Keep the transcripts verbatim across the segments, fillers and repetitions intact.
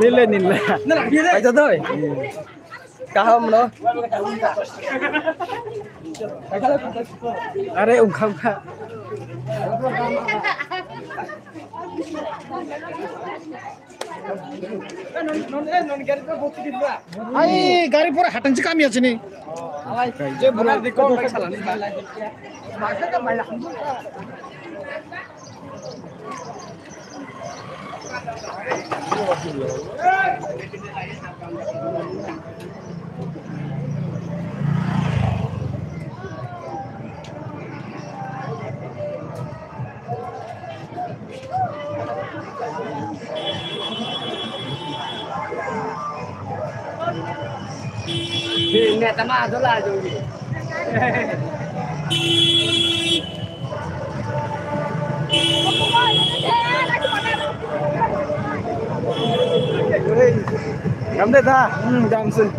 Nile nile. Paisa doi. Kaham no. Are ungkam kha. Ai gari pura hatang si kami aja nih. Gamde da, hmm, gamsun.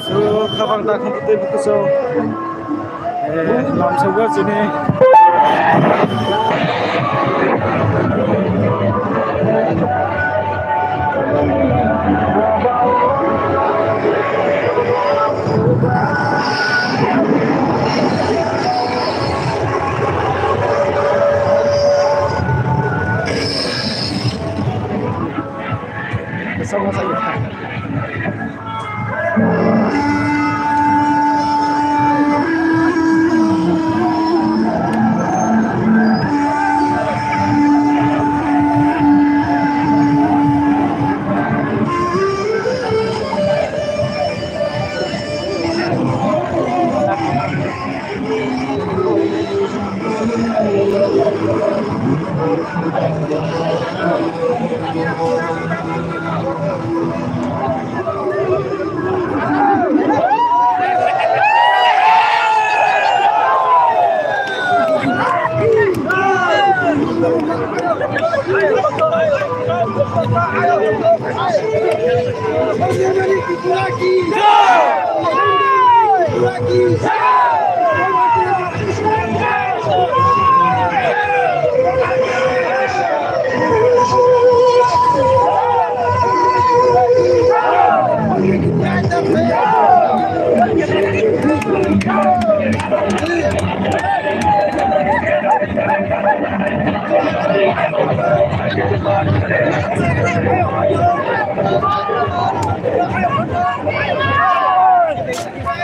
So, khabang da khum tei buku so. Eh, lam so go sini.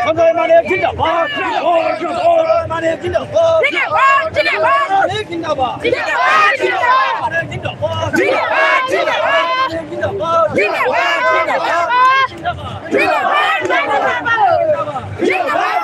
Sanjay Manik zindabad! Sanjay Manik zindabad! Zindabad! Zindabad! Manik zindabad! Zindabad! Zindabad! Manik zindabad! Zindabad! Zindabad! Zindabad! Zindabad!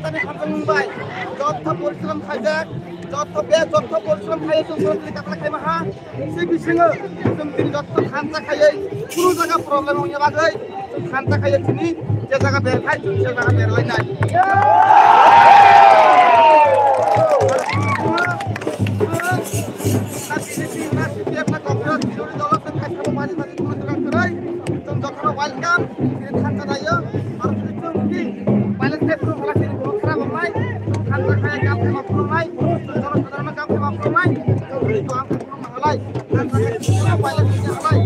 Tini hamjakmung bai jotto porishrom khaijak, jotto be, jotto porishrom khaiwi chwng tini katlak khaima ha. Se bisingo chwng tini jotto thansa khaiwi kunu jaga problem wngya bagwi chwng thansa khaiwi tini je jaga berkhai chwng se jaga berlainai. Chwng jotono welcome, chini thansa naio, aro chini chwng tini balance khe phuru phala chini borok khara gongnai, thansa khe kam khe ma phunuknai, jono sadharano kam khe ma phunuknai, chwng tini kaham khe phunukma halai, thansa khe phuru balance khe halai.